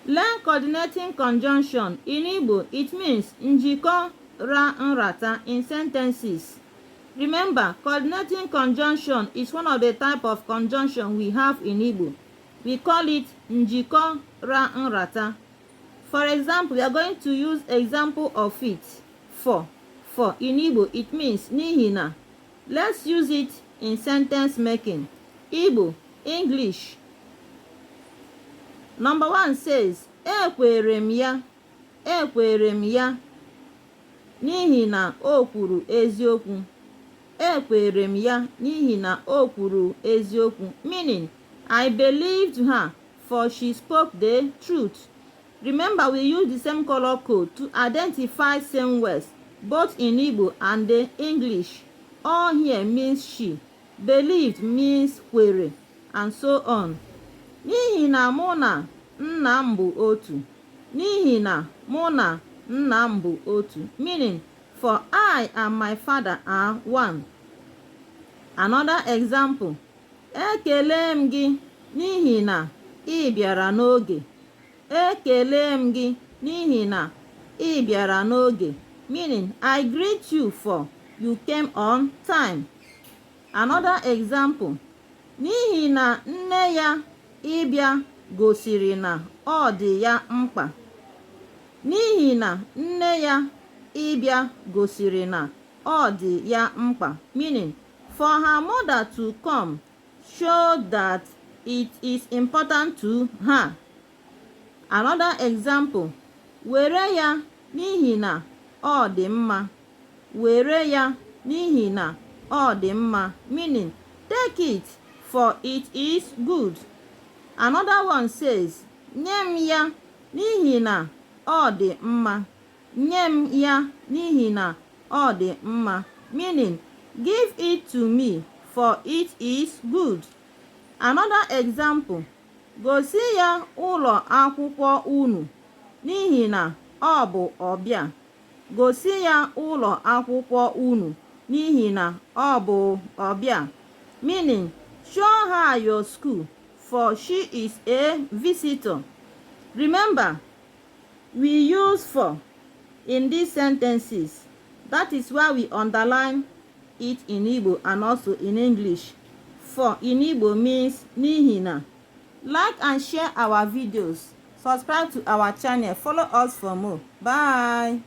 Learn coordinating conjunction. In Igbo, it means njikọ ra nrata in sentences. Remember, coordinating conjunction is one of the type of conjunction we have in Igbo. We call it njikọ ra nrata. For example, we are going to use example of it. For. For. In Igbo, it means n'ihi na. Let's use it in sentence making. Igbo, English. Number one says, Ekwere m ya, ekwere m ya, n'ihi na o kwuru eziokwu. Ekwere m ya n'ihi na o kwuru eziokwu. Meaning, I believed her, for she spoke the truth. Remember, we use the same color code to identify same words, both in Igbo and the English. O here means she, believed means kwere, and so on. N'ihi na mụ na nna m bụ otu. N'ihi na mụ na nna m bụ otu. Meaning, for I and my father are one. Another example. Ekele m gị n'ihi na ị bịara n'oge. Ekele m gị n'ihi na ị bịara n'oge. Meaning, I greet you, for you came on time. Another example. N'ihi na nne ya ịbịa gosiri na ọ dị ya mkpa. N'ihi na nne ya ịbịa gosiri na ọ dị ya mkpa. Meaning, for her mother to come show that it is important to her. Another example. Were ya n'ihi na ọ dị mma. Were ya n'ihi na ọ dị mma. Meaning, take it, for it is good. Another one says, nye m ya n'ihi na ọ dị mma. Nye m ya n'ihi na ọ dị mma. Meaning, give it to me, for it is good. Another example. Gosi ya ụlọ akwụkwọ unu n'ihi na ọ bụ ọbịa. Gosi ya ụlọ akwụkwọ unu n'ihi na ọ bụ ọbịa. Meaning, show her your school, for she is a visitor. Remember, we use for in these sentences. That is why we underline it in Igbo and also in English. For in Igbo means n'ihi na. Like and share our videos. Subscribe to our channel. Follow us for more. Bye.